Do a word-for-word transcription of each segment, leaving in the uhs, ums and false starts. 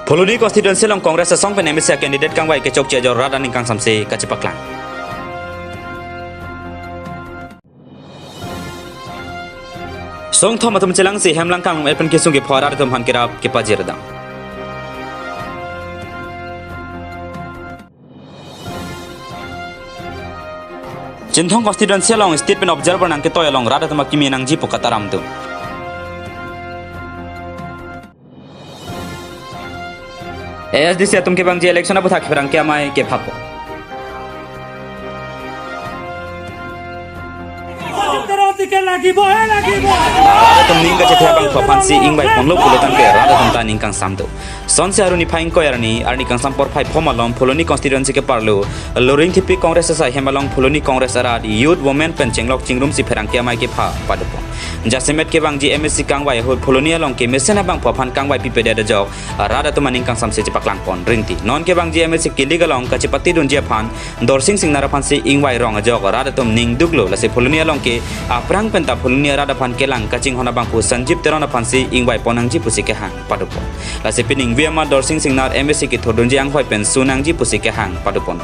Phuloni constituency along Congress asong pen M A C candidate kangvai kechokche ajok rat aningkangsamse kachepaklang. Songthom atum chelangsi hemlang kangmung pen kesung kepho arat atum aphan kerap kepajirdam. Chinthong constituency along state pen observer nangketoi along rat atum akimi nangji pu kataram do. A S D C atum kevangji election aputhak pherangke amei kephapo. Rat atum ning kachethe abangphu aphansi ingvai ponlo pulo tangte rat atum ta ningkangsam do. Sonsi Arni phai ingkoi arni, arni kangsam porphai pho malom Phuloni constituency keparlo Luring Thepi Congress asai hem along Phuloni Congress arat youth women pen chenglok chingrumsi pherangke amei kepha padopon. Jasemet kevangji M A C kangvai ahut Phuloni along kemesen abangphu aphan kangvai pipedet ajok rat atum aningkangsamse chepaklangpon ringti. Non kevangji M A C kilik along kachepatedunji aphan Dorsing Singnar aphansi ingvai rong ajok rat atum ning duklo, lasi Phuloni along ke aphrang penta Phuloni arat aphan kelang kachinghon abangphu Sanjib Teron aphansi ingvai ponnangji pusi kehang padopon. Lasi pining V M R Dorsing Singnar M A C kethurdunji anghoi pen sunangji pusi kehang padopon.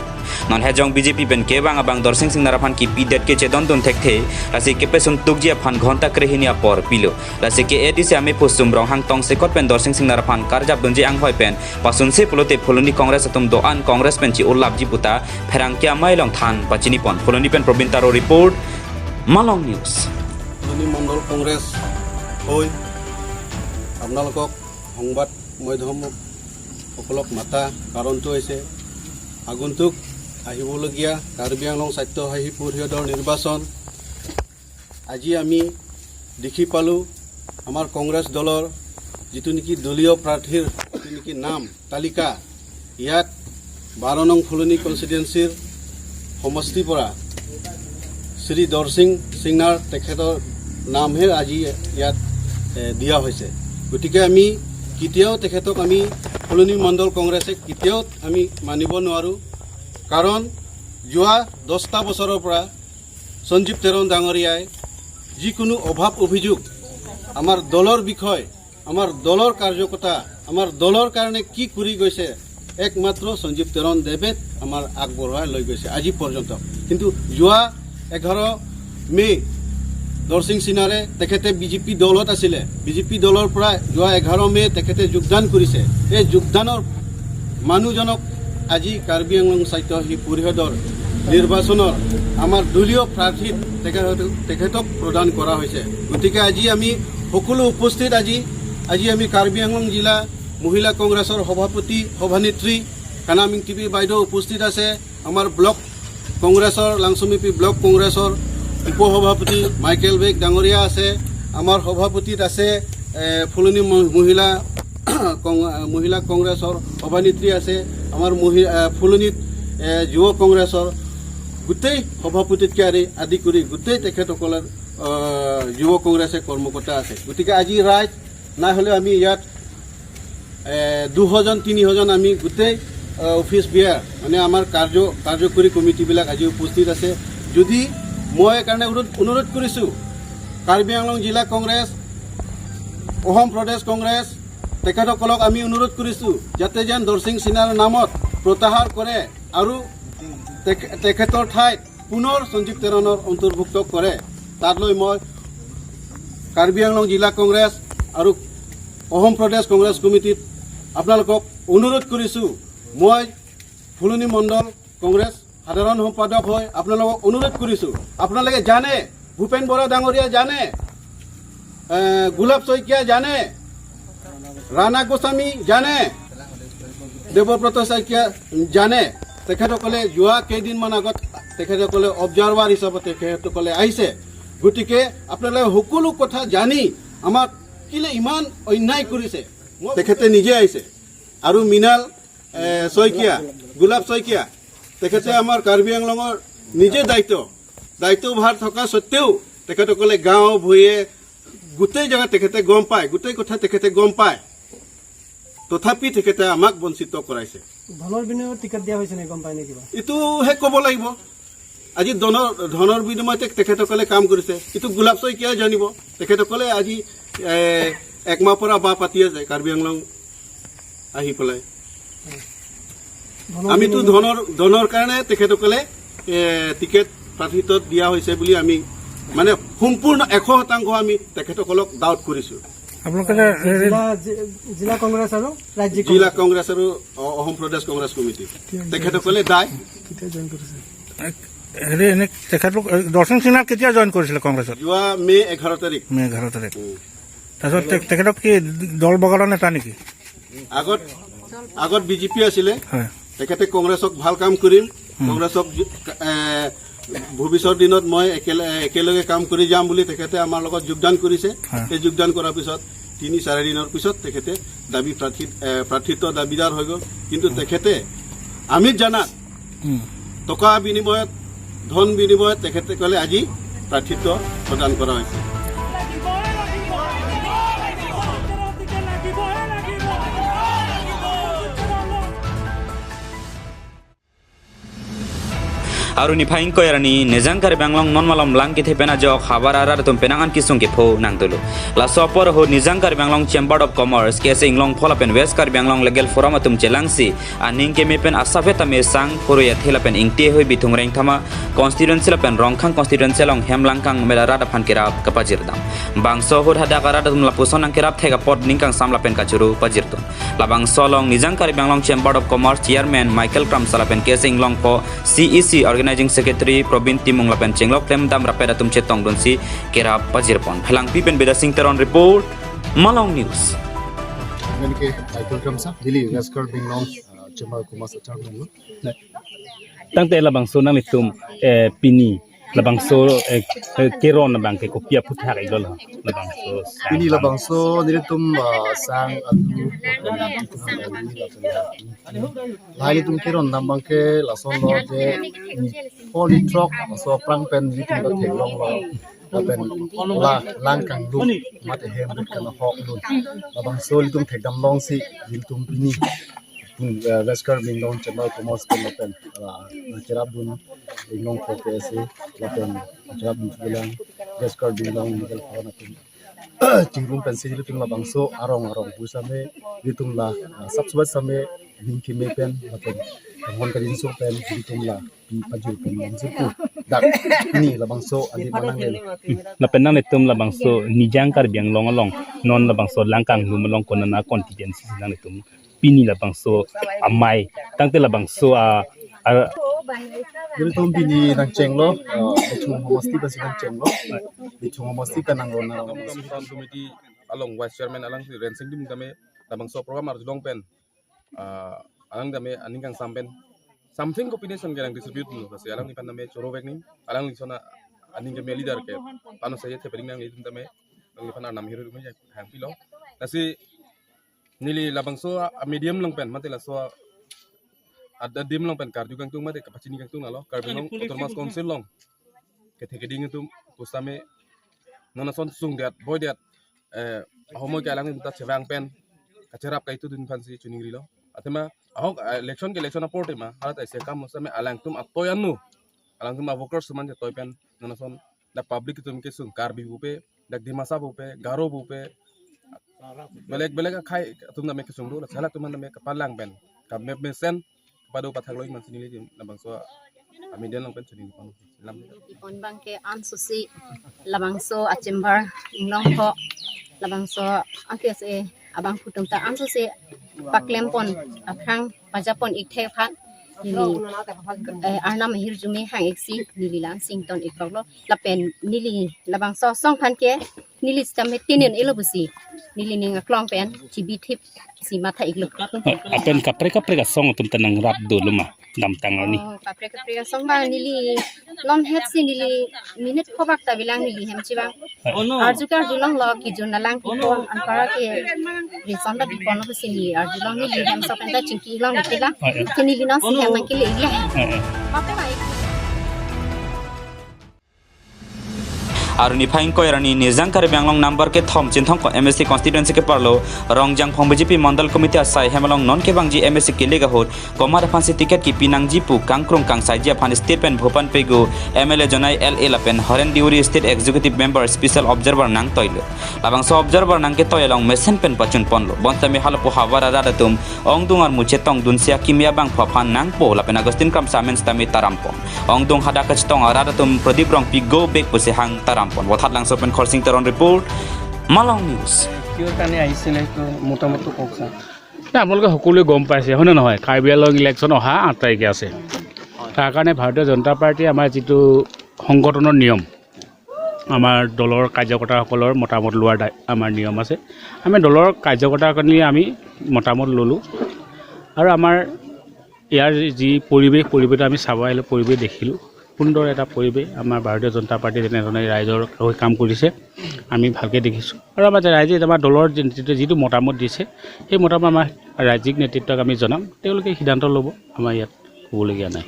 Non hejong B J P pen kevang abang Dorsing Singnar aphan kipidet kechedondun thekthe, lasi kepesun tukji aphan ghonta krehini apor pilo. Lasi ke A D C amei pusum Ronghang Tongsekot pen Dorsing Singnar aphan karjapdunji anghoi pen pasunse pulote Phuloni Congress atum do-an Congress pen chi-ulapji puta pherangke amei along than pachinipon. Phuloni pen Probin Taro report, Malong News. Phuloni Mandal Congress হৈ আপোনালোকক সংবাদ মাধ্যম সকলক মাতা কাৰণটো হৈছে আগন্তুক আহিবলগীয়া কাৰ্বি আংলং স্বায়ত্তশাসী পৰিষদৰ নিৰ্বাচন। আজি আমি দেখি পালো আমাৰ কংগ্ৰেছ দলৰ যিটো নেকি দলীয় প্ৰাৰ্থীৰ যিটো নেকি নাম তালিকা, ইয়াত বাৰ নং ফুলনি কনষ্টিটুৱেঞ্চিৰ সমষ্টিৰ পৰা শ্ৰী দৰসিং সিংনাৰ তেখেতৰ নামহে আজি ইয়াত, এ, দিয়া হৈছে। গতিকে আমি কেতিয়াও তেখেতক আমি ফুলনি মণ্ডল কংগ্ৰেছে কেতিয়াও আমি মানিব নোৱাৰোঁ। কাৰণ যোৱা দহটা বছৰৰ পৰা সঞ্জীৱ তেৰণ ডাঙৰীয়াই যিকোনো অভাৱ অভিযোগ আমাৰ দলৰ বিষয়ে, আমাৰ দলৰ কাৰ্যকৰ্তা, আমাৰ দলৰ কাৰণে কি কৰি গৈছে, একমাত্ৰ সঞ্জীৱ তেৰণ দেৱে আমাৰ আগবঢ়াই লৈ গৈছে আজি পৰ্যন্ত। কিন্তু যোৱা এঘাৰ মে দৰসিং সিংনাৰে তেখেতে বি জে পি দলত আছিলে, বি জে পি দলৰ পৰা যোৱা এঘাৰ মে তেখেতে যোগদান কৰিছে। এই যোগদানৰ মানুহজনক আজি কাৰ্বি আংলং স্বায়ত্তশাসী পৰিষদৰ নিৰ্বাচনৰ আমাৰ দলীয় প্ৰাৰ্থীত তেখেত-, তেখেতক প্ৰদান কৰা হৈছে। গতিকে আজি আমি সকলো উপস্থিত, আজি, আজি আমি কাৰ্বি আংলং জিলা মহিলা কংগ্ৰেছৰ সভাপতি, সভানেত্ৰী কানাম ইংটিভি বাইদেউ উপস্থিত আছে, আমাৰ ব্লক কংগ্ৰেছৰ, লাংচুমিপি ব্লক কংগ্ৰেছৰ উপ সভাপতি মাইকেল বেগ ডাঙৰীয়া আছে, আমাৰ সভাপতিত আছে, এ, ফুলনি ম-, মহিলা কং-, মহিলা কংগ্ৰেছৰ সভানেত্ৰী আছে, আমাৰ মহি-, এ, ফুলনিত, এ, যুৱ কংগ্ৰেছৰ গোটেই সভাপতিতকে আদি, আদি কৰি গোটেই তেখেতসকলৰ, আ, যুৱ কংগ্ৰেছে কৰ্মকৰ্তা আছে। গতিকে আজি ৰাইজ নাই হ'লেও আমি ইয়াত, এ, দুশজন, তিনিশজন আমি গোটেই, এ, অফিচ বেয়াৰ, মানে আমাৰ কাৰ্য, কাৰ্যকৰী কমিটিবিলাক আজি উপস্থিত আছে। যদি মই কাৰণে অনুৰোধ, অনুৰোধ কৰিছোঁ, কাৰ্বি আংলং জিলা কংগ্ৰেছ, অসম প্ৰদেশ কংগ্ৰেছ, তেখেতসকলক আমি অনুৰোধ কৰিছোঁ যাতে যেন দৰসিং সিংনাৰ নামত প্ৰত্যাহাৰ কৰে আৰু তেখ-, তেখেতৰ ঠাইত পুনৰ সঞ্জীৱ তেৰণৰ অন্তৰ্ভুক্ত কৰে। তাত লৈ মই কাৰ্বি আংলং জিলা কংগ্ৰেছ আৰু অসম প্ৰদেশ কংগ্ৰেছ কমিটিত আপোনালোকক অনুৰোধ কৰিছোঁ, মই ফুলনি মণ্ডল কংগ্ৰেছ সাধাৰণ সম্পাদক হৈ আপোনালোকক অনুৰোধ কৰিছোঁ, আপোনালোকে জানে, ভূপেন বৰা ডাঙৰীয়া জানে, এ, গোলাপ শইকীয়া জানে, ৰাণা গোস্বামী জানে, দেৱব্ৰত শইকীয়া জানে, তেখেতসকলে যোৱা কেইদিনমান আগত তেখেতসকলে অবজাৰ্ভাৰ হিচাপে তেখেতসকলে আহিছে। গতিকে আপোনালোকে সকলো কথা জানি আমাক কেলে ইমান অন্যায় কৰিছে, মই তেখেতে নিজে আহিছে আৰু মৃণাল, এ, শইকীয়া, গোলাপ শইকীয়া, তেখেতে আমাৰ কাৰ্বি আংলঙৰ নিজে দায়িত্ব, দায়িত্বভাৰ থকা স্বত্বেও তেখেতসকলে গাঁও ভূঞে গোটেই জেগাত তেখেতে গম পায়, গোটেই কথা তেখেতে গম পায়, তথাপি তেখেতে আমাক বঞ্চিত কৰাইছে। ধনৰ বিনিময়ত টিকট দিয়া হৈছে নেকি, গম পায় নে কিবা? এইটোহে ক'ব লাগিব। আজি ধনৰ, ধনৰ বিনিময়তে তেখেতসকলে কাম কৰিছে, এইটো গোলাপ শইকীয়াই জানিব। তেখেতসকলে আজি, এ, একমাহ পৰা বাহ পাতি আছে কাৰ্বি আংলং আহি পেলাই। আমিতো ধনৰ, ধনৰ কাৰণে তেখেতসকলে, এ, টিকেট প্ৰাৰ্থিত্ব দিয়া হৈছে বুলি আমি, মানে, সম্পূৰ্ণ এশ শতাংশ আমি তেখেতসকলক ডাউট কৰিছো। আপোনালোকে যে, এ, জিলা, জি-, জিলা কংগ্ৰেছ আৰু ৰাজ্যিক জিলা কংগ্ৰেছ। কংগ্ৰেছ আৰু অ-, অসম প্ৰদেশ কংগ্ৰেছ কমিটি, কেতিয়া জইন তেখেতসকলে দায়। কেতিয়া জইন কৰিছে? এ, হেৰি, এনে তেখেতলোক, এ, দৰ্শন সিনহা কেতিয়া জইন কৰিছিলে কংগ্ৰেছত? যোৱা মে এঘাৰ তাৰিখ। মে এঘাৰ তাৰিখ। উম। তাৰপিছত তে-, তেখেতক কি দল বগালৰ নেতা নেকি? আগত, আগত বিজেপি আছিলে। হয়। তেখেতে কংগ্ৰেছক ভাল কাম কৰিম, উম। কংগ্ৰেছক যু-, এ, ভৱিষ্যত দিনত মই একেল-, একেলগে কাম কৰি যাম বুলি তেখেতে আমাৰ লগত যোগদান কৰিছে। হয়। সেই যোগদান কৰাৰ পিছত তিনি চাৰি দিনৰ পিছত তেখেতে দাবী প্ৰাৰ্থী, এ, প্ৰাৰ্থিত্ব দাবীদাৰ হৈ গ'ল। কিন্তু তেখেতে আমি জানাত উম। টকা বিনিময়ত, ধন বিনিময়ত তেখেতসকলে আজি প্ৰাৰ্থিত্ব প্ৰদান কৰা হৈছে। Arni phai ingkoi arni, Nijang Karbi Anglong non malom lang kethe pen ajok havar arat atum penang an kesung kepho nangdolo. Laso apor ahut Nijang Karbi Anglong Chamber of Commerce, K S A Inglongpho lapen West Karbi Anglong Legal Forum atum chelangsi aning keme pen asaphet tame sang phurui athe lapen ingti ahoi Bithung Rengthama constituency lapen Rongkhang constituency along hem lang kangmela rat aphan kerap kapajirdam. Bangso ahut hadak arat atum lapuson nangkerap thek apot ning kangsam lapen kachoro pajirton. Labangso along Nijang Karbi Anglong Chamber of Commerce Chairman Michael Kramsa lapen K S A Inglongpho C E C Organizing Secretary Probin Timung lapen chenglok klemdam rapet atum chetongdunsi kerap pajirpon. Phelangpi pen Bidya Singh Teron report, Malong News. Neli ke Michael Kramsa, neli West Karbi Anglong, uh, Chamber of Commerce Chairman lo. Tangte labangso nanglitum, eh, pini labangso, eh, eh, keron abang ke kopi aphuthak iklo labangso. Pini labangso nelitum, ah, sang adu, lahai nelitum keron abang ke lason lo je, mm, poli trok, laso aphrang pen nelitum ta theklonglo. Lapen la, lang kanglum, mate hem rit kan ahok dun. Labangso nelitum thekdam longsi, nelitum pini, mm, eh, West Karbi Anglong Chamber of Commerce pen lapen, ah, cherapdun Inglongpho K S A lapen cherapdun bilang West Karbi Anglong Legal Forum atum chingrum pensi nelitum labangso arong arong pusitame nelitum la, ah, sap subat sitame ning keme pen lapen kanghon kajinso pen nelitum la pi pajirpon lamsi pu. Dak ni labangso adi manang len. Lapen nanglitum labangso Nijang Karbi Anglong along non labangso lang kanglum along konana contingency si nanglitum pini labangso amei, tangte labangso a, a, nelitum pini nangchenglo, ah, Bithung Homosti pensi nangchenglo. Bithung Homosti pen nanglo nang. Program Committee along Vice Chairman alangsi Rensing Timung tame labangso program arjulong pen, ah, alang tame aning kangsam pen something kopi ne son ke nang distribute lo, lasi alangliphan tame choro vek ning, alanglison aning keme leader ke pano saye thepening nanglitum tame, alangliphan arnam hiru me hangpilo. Lasi neli labangso a medium along pen, mate laso a, ad-, adim along pen karju kangtung mate kapachini kangtung alo, Karbi Anglong Autonomous Council along kethe keding atum pusitame non ason sungdet, boidet, eh, ahomoi ke alang ta chevang pen kacherap kaitudun aphansi chuning rilo. Athema ahok, eh, election ke election apor tema, halat aise kam pusitame alangtum atoi anu, alangtum a workers atum an chetoi pen non ason dak public atum kesung, Karbi pupe, dak Dimasa pupe, Garo pupe, belek belek akhei atum tame kesung do, la halatum tame kapalang pen, kamep mesen, kapado pathaklo iman si nelitum labangso a medium along pen chuning pon lam. Ipon abang ke ansose labangso a chamber Inglongpho, labangso a K S A abangphu atum ta ansose paklempon aphrang pajapon ik thek aphan neli, eh, arnam ahirjume hang iksi neli la-an sington ik koklo. Lapen neli labangso asong aphan ke neli sitame tinin ilo pusi neli ning aklong pen chibi thip si matha iklo. Apen kaprek kaprek asong atum ta nangrap dolo ma, damtang lo ni? Oh, kaprek kaprek asong abang neli non het si neli minute phobak ta bilang neli hem chevang. Arju karjulonglo, kijun alang pipon, anpara ke reason ta pipon lo pusi neli arjulong, neli hem sok pen ta chingki long neli la. Ke neli non si hem nangkele iklo. Mate mai. Arni phai ingkoi arni Nijang Karbi Anglong number kethom Chinthong ko M A C constituency keparlo Rongjangphong B J P Mandal Committee asai hem along non kevangji M A C kilik ahut komat aphansi ticket kipi nangji pu kangkrung kangsaiji aphan state pen Bhupan Pegu M L A Jonai L A lapen Horen Deuri state executive member special observer nangtoilo. Labangso observer nangketoi along mesen pen pachunponlo. Bonsitame halapu havar arat atum ongdung armu chetongdunsi akimi abangphu aphan nangpo lapen Augustine Kramsa amen sitame tarampon. Ongdung hadak kachetong arat atum Pradip Rongpi go back pusi hang tarampon. Vothatlangso pen Khorsing Teron report, Malong News. কিয় কাৰণে আহিছিলে এইটো মতামতটো কওকচোন। না, আপোনালোকে সকলোৱে গম পাইছে, হয়নে নহয়? কাৰ্বি আংলং ইলেকশ্যন অহা আঠ তাৰিখে আছে। তাৰ কাৰণে ভাৰতীয় জনতা পাৰ্টীয়ে আমাৰ যিটো সংগঠনৰ নিয়ম, আমাৰ দলৰ কাৰ্যকৰ্তাসকলৰ মতামত লোৱাৰ দায়-, আমাৰ নিয়ম আছে। আমি দলৰ কাৰ্যকৰ্তাৰ কাৰণে আমি মতামত ল'লোঁ আৰু আমাৰ ইয়াৰ যি পৰিৱেশ, পৰিৱেশটো আমি চাব আহিলোঁ, পৰিৱেশ দেখিলোঁ, সুন্দৰ এটা পৰিৱেশ। আমাৰ ভাৰতীয় জনতা পাৰ্টীয়ে যেনেধৰণে ৰাইজৰ হৈ কাম কৰিছে, আমি ভালকৈ দেখিছোঁ। আৰু আমাৰ ৰাইজে আমাৰ দলৰ নেতৃত্বে যিটো মতামত দিছে, সেই মতামত আমাৰ ৰাজ্যিক নেতৃত্বক আমি জনাম, তেওঁলোকে সিদ্ধান্ত ল'ব। আমাৰ ইয়াত ক'বলগীয়া নাই।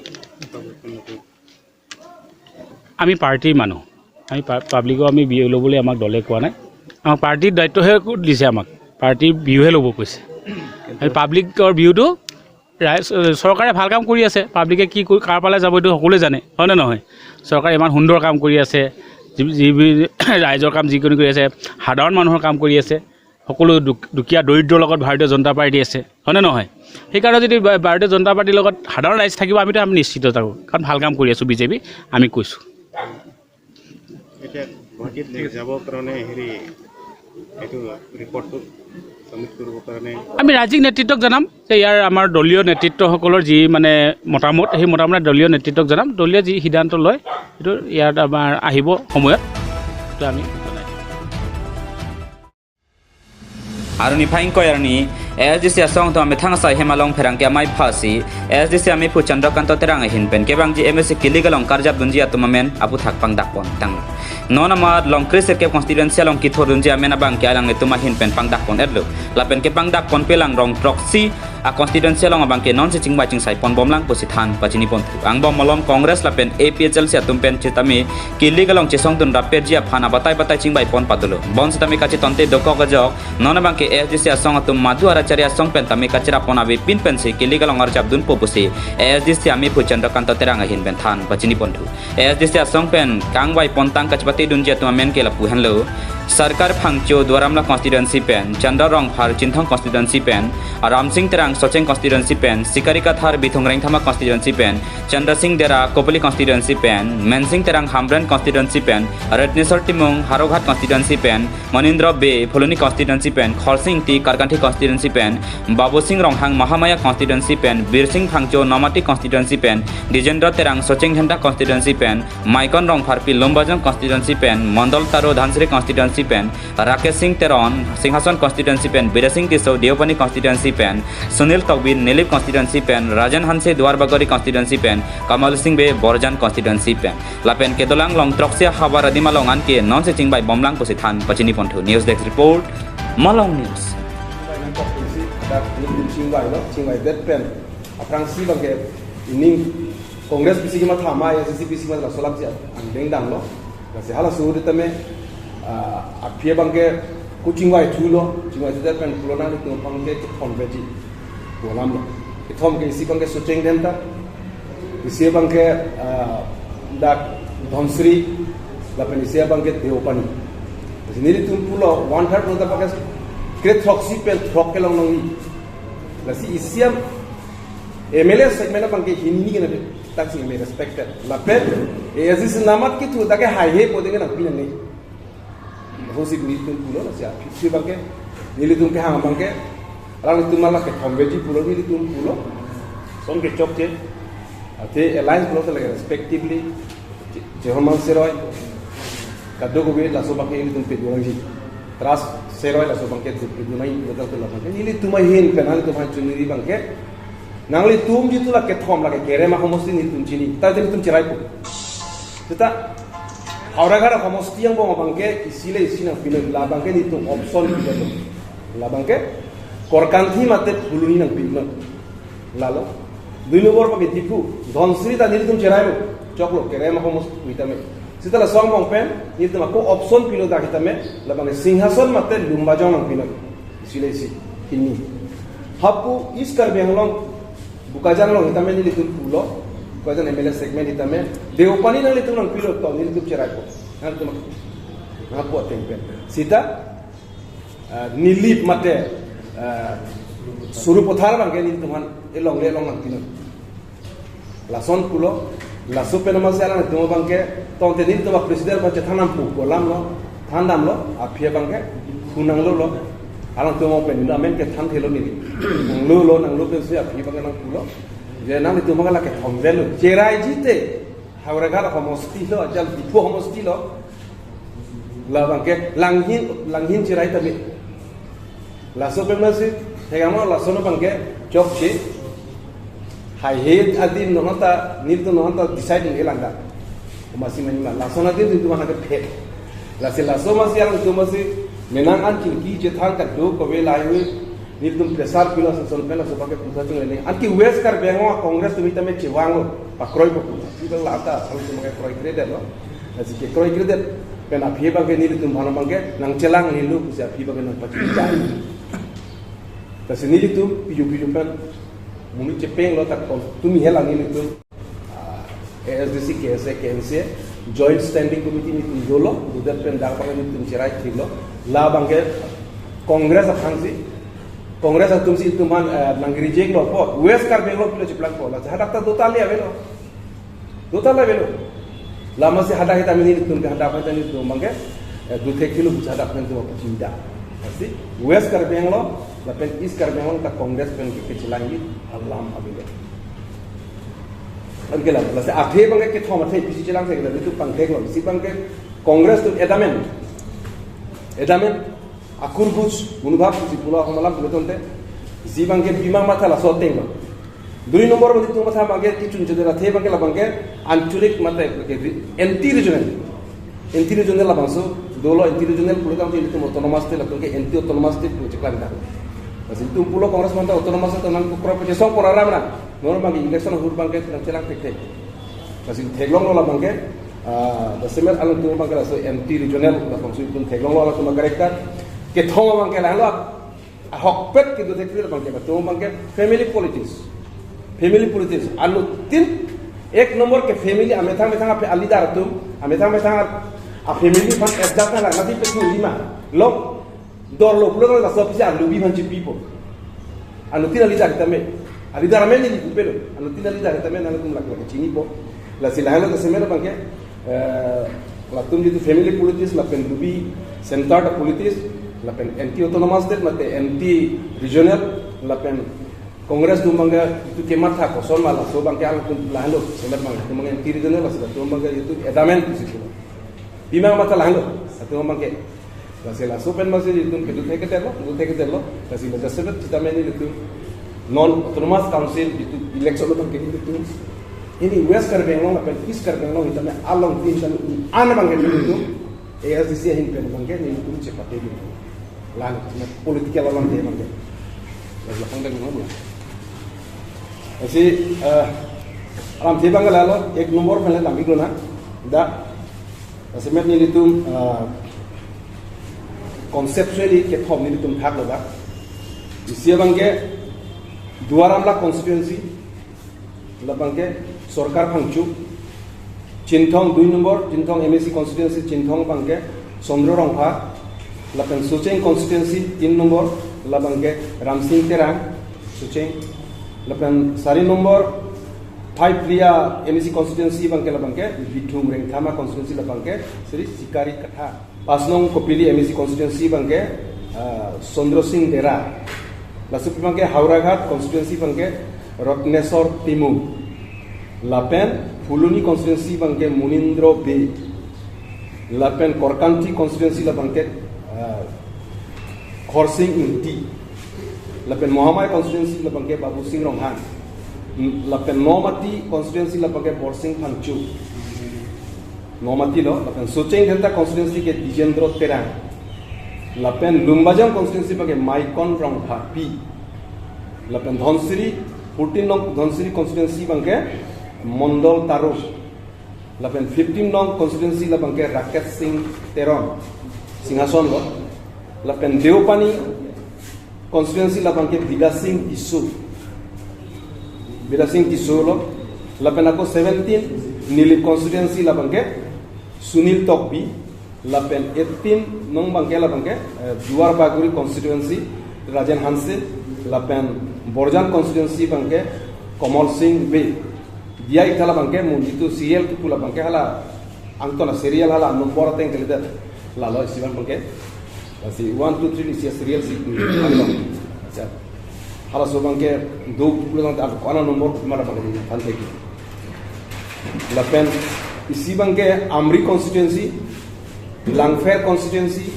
আমি পাৰ্টিৰ মানুহ, আমি পা-, পাব্লিকক আমি ভিউ ল'বলৈ আমাক দলে কোৱা নাই। আমাক পাৰ্টিৰ দায়িত্বহে দিছে, আমাক পাৰ্টিৰ ভিউহে ল'ব কৈছে। আমি পাব্লিকৰ ভিউটো ৰাইজ, চৰকাৰে ভাল কাম কৰি আছে, পাব্লিকে কি কৰি, কাৰ পালে যাব, এইটো সকলোৱে জানে, হয়নে নহয়? চৰকাৰে ইমান সুন্দৰ কাম কৰি আছে, যি, যি, ৰাইজৰ কাম যিকোনো কৰি আছে, সাধাৰণ মানুহৰ কাম কৰি আছে, সকলো দুখ-, দুখীয়া দৰিদ্ৰৰ লগত ভাৰতীয় জনতা পাৰ্টি আছে, হয়নে নহয়? সেইকাৰণে যদি ভা-, ভাৰতীয় জনতা পাৰ্টিৰ লগত সাধাৰণ ৰাইজ থাকিব, আমিতো আমি নিশ্চিত থাকোঁ, কাৰণ ভাল কাম কৰি আছোঁ বি জে পি, আমি কৈছোঁ। এতিয়া গুৱাহাটীত লৈ যাবৰ কাৰণে হেৰি, এইটো ৰিপৰ্টটো ছাবমিট কৰিবৰ কাৰণে আমি ৰাজ্যিক নেতৃত্বক জনাম যে ইয়াৰ আমাৰ দলীয় নেতৃত্বসকলৰ যি মানে মতামত, সেই মতামত দলীয় নেতৃত্বক জনাম। দলীয় যি সিদ্ধান্ত লয়, সেইটো ইয়াত আমাৰ আহিব সময়ত, সেইটো আমি জনাই দিম। Arni phai ingkoi arni A S D C asong atum amethang asai hem along pherangke amei phasi A S D C amephu Chandrakanta Terang ahin pen kevangji M A C kilik along karjapdunji atum amen aphuthak pangdakpon tanglo. Non amat along kre sirkep constituency along kithurdunji amen abangke alanglitum ahin pen pangdakpon-etlo. Lapen kepangdakponpelang rong throksi a constituency along abangke nonsi chingvai chingsaiponbomlang pusi than pachiniponthu. Angbong malom Congress lapen A P H L C atum pen sitame kilik along chesongdun rapetji aphan abatai batai chingvaipon padolo. Bonsitame kachetonte dokok ajok, non abangke A S D C asong atum madu arachari asong pen tame kacherapon avepin pensi kilik along arjapdunpo pusi A S D C amephu Chandrakanta Terang ahin pen than pachiniponthu. A S D C asong pen kangvaipontang kachepatedunji atum amen ke lapu henlo: Sarkar Phangcho Duar Amla constituency pen, Chandra Rongphar Chinthong constituency pen, Ramsing Terang Socheng constituency pen, Sikari Kathar Bithung Rengthama constituency pen, Chandra Singh Dera Kopili constituency pen, Mensing Terang Hamren constituency pen, Ratneswar Timung Howraghat constituency pen, Manindra Bey Phuloni constituency pen, Khorsing Ingti Karkanthi constituency pen, Babu Singh Ronghang Mahamaya constituency pen, Bir Singh Phangcho Nomati constituency pen, Dijendra Terang Socheng Dhenta constituency pen, Maikon Rongpharpi Lumbajong constituency pen, Mondol Taro Dhansiri constituency pen, Rakesh Singh Teron Singhason constituency pen, Bidya Singh Tisso Deopani constituency pen, Sunil Tokbi Nilip constituency pen, Rajan Hanse Duarbagori constituency pen, Kamal Singh Bey Borjan constituency pen. Lapen kedolang along throksi havar adim along anke nonsi chingvaibomlang pusi than pachiniponthu. News Desk Report, Malong News. Chingvai nangkok pensi, dak nelitum chingvailo, chingvaidet pen aphrangsi abangke ining Congress pisi kematha ma, A I C C pisi ma, laso alam si angdeng damlo. Lasi halaso ahut tame, ah, aphi abangke ko chingvaithulo, chingvaithudet pen pulo nanglitum abangke kethom veji pu alamlo. Kethom ke isi abangke Socheng Dhenta, isi abangke, ah, dak Dhansiri, lapen isi abangke Deopani. Lasi nelitum pulo one third pulo ta abangke kre throksi pen throk kelong nangji. Lasi isi am M L A segment abangke hini kena de, taksi me respected. Lapen A S D C namat kithu dak ke haihe pu denge nangpi nangne. Hosi nelitum pulo, lasi aphi abangke, nelitum kehang abangke, alanglitum ma la kethom veji pulo, nelitum pulo. Son kechokche, athe alliance pulo ta lake respectively, Che-, Chehormang Seroi, kadokave laso abangke nelitum pedunangji. Trust Seroi laso abangke tu pedunang, betul tu la abangke. Nelitum ahin pen nanglitum aphan chuniri abangke, nanglitum jitu la kethom lake Kerem ahomosti nelitum chini. Ta nelitum cheraipo. Seta Howraghat ahomosti angbong abangke isi le isi nangpinon, la abangke nelitum option pi jalo. La abangke Korkanthi mate Phuloni nangpinon. Lalo. Dui nombor abangke Diphu, Dhansiri ta nelitum cherailo. Choklo, Kerem ahomosti tame. Seta laso angbong pen, nelitum ako option pilo dak sitame, labang Singhason mate Lumbajong nangpinon. Isi le isi, hini. Hapu East Karbi Anglong, Bokajan along sitame nelitum pulo, Bokajan M L A segment sitame, Deopani nanglitum nangpilo to, nelitum cherai po. Nangtum, nangpu ateng pen. Seta, ah, Nilip mate, ah, Sarupathar abangke nelitum aphan elong le elong nangpinon. Lason pulo, laso pen amatsi alangtum abangke, tangte nelitum a-president aphan chethan dampo pu alam lo, than damlo, aphi abangke, hu nanglolo, alangtum pen nelitum amen kethan thelo neli. Nanglolo, nanglo pensi aphi abangke nangpulo. Je nanglitum abangke lake thom avelo, cheraiji te, Howraghat homosti lo, ajal Diphu homosti lo, labangke langhin, langhin cherai tame. Laso pen amatsi, thekang mo laso no abangke chokche. Haihe adim non ta, nelitum non ta decide nangkelang dak. Amatsi mani ma, laso adim nelitum aphan ke phet. Lasi laso amatsi alangtum amatsi, menang an chingki chethan kado kave lahai-hui, nelitum pressure pilo ason pen laso abangke puthot chungle ne. Anke West Karbi Anglong Congress atum sitame chevanglo, pakroipo puthot. Sibang lata, alangtum abangke kroikredetlo. Lasi kekroikredet pen aphi abangke nelitum aphan abangke nangchelang nilo pusi aphi abangke nangpachini. Lasi nelitum piju piju pen monit chepenglo, tak tumi hela nelitum, ah, A S D C, K S A, K N C A, Joint Standing Committee nelitum dolo, dodet pen dak abangke nelitum cherai thilo, labangke Congress aphansi, Congress atumsi itum aphan, eh, nang-reject lo po, West Karbi Anglong pilo cheplangpo, lasi hadak ta dotale avelo. Dotale avelo. La amatsi hadak sitame nelitum ke hadak sitame nelitum abangke, eh, dothek thilo pusi hadak nelitum apachinta. Lasi West Karbi Anglong, lapen East Karbi Anglong ta Congress pen ke kechelangji alam avelo. Anke la, lasi athe abangke kethom athe pisi chelangse ke la nelitum pangthek lo. Isi abangke Congress atum adamant. Adamant. Akur guj, monobhab pusi pulo ahom alam pulo tangte, isi abangke bima matha laso ateng lo. Dui nombor abang nelitum matha abangke kechunchode athe abangke labangke ancholik mate ke anti-regional. Anti-regional labangso dolo, anti-regional pulo tangte nelitum autonomous state, latum ke anti-autonomous state pulo cheklang dak. Lasi nelitum pulo Congress aphan ta autonomous state nangkroi pachesong pora ram na. Non abangke election ahut abangke nangchelang thekthek. Lasi theklonglo labangke, ah, jasemet alangtum abangke laso anti-regional labangso itum theklonglo alangtum a-character. Kethom abangke lahelo, ahokpet kedo thekthek abangke, kethom abangke family politics. Family politics. Anuttin ek nombor ke family, amethang methang a-leader atum, amethang methang a-family aphan adjust nang, nasi pethu lima. Lo dorlo pulo laso apisi alubi aphan chipipo. Anuttin a-leader sitame, a-leader amen neli pupe lo. Anuttin a-leader sitame nangtum lak lak chinipo. Lasi lahelo jasemet abangke, eh, latum jitu family politics, lapen lubi centered politics, lapen anti-autonomous state, mate anti-regional, lapen Congress atum abangke jitu kematha koson ma laso abangke alangtum lahelo, jasemet abangke, atum abangke anti-regional, lasi latum abangke jitu adamant pusi pulo. Bima matha lahelo, latum abangke. Lasi laso pen amatsi itum kedo thekthek lo, do thekthek lo, lasi la jasemet sitame nelitum non autonomous council jitu election lo tangke nelitum. Ini West Karbi Anglong lapen East Karbi Anglong sitame alongtin sitame un-an abangke nelitum A S D C ahin pen abangke nelitum chepate nelitum. Lang, political along dia abangke. Lasi lapang dan ngomong. Lasi, eh, alamthe abangke lahelo, ek nombor pen le lambik lo na. Dak, jasemet nelitum, eh, conceptually kethom nelitum thaklo dak. Isi abangke Duar Amla constituency, labangke Sorkar Phangcho, Chinthong dui nombor, Chinthong M A C constituency, Chinthong abangke Chandra Rongphar, lapen Socheng constituency tin nombor, labangke Ramsing Terang, Socheng, lapen sari nombor, Phaiphli M A C constituency abangke labangke, Bithung Rengthama constituency labangke, Sri Sikari Kathar. Pas nong Kopili M A C constituency abangke, ah, Chandra Singh Dera. Laso abangke Howraghat constituency abangke Ratneswar Timung. Lapen Phuloni constituency abangke Munindra Bey. Lapen Korkanthi constituency labangke, ah, Khorsing Ingti. Lapen Mahamai constituency labangke Babusing Ronghang. Lapen Nomati constituency labangke Borsing Phangcho. Nomati lo, lapen Socheng Delta constituency ke Dijendra Terang. Lapen Lumbajong constituency abangke Maikon Rongpharpi. Lapen Dhansiri, fourteen nong Dhansiri constituency abangke Mondol Taro. Lapen fifteen nong constituency labangke Rakesh Singh Teron, Singhason lo. Lapen Deopani constituency labangke Bidya Singh Tisso, Bidya Singh Tisso lo. Lapen ako seventeen Nilip constituency labangke Sunil Tokbi. Lapen eighteen nong bangke labangke, eh, Duar Bagori constituency Rajen Hanse. Lapen Borjan constituency bangke Kamal Singh Bey. Diya iktha labangke mo jitu serial kipu labangke hala angton a-serial hala number ateng kalidet. Lalo isi abang bangke. Lasi one, two, three isi serial si. Acha. Halaso bangke do pulang ta ko-an number mara bangke than thek. Lapen isi bangke Amri constituency, Langpher constituency,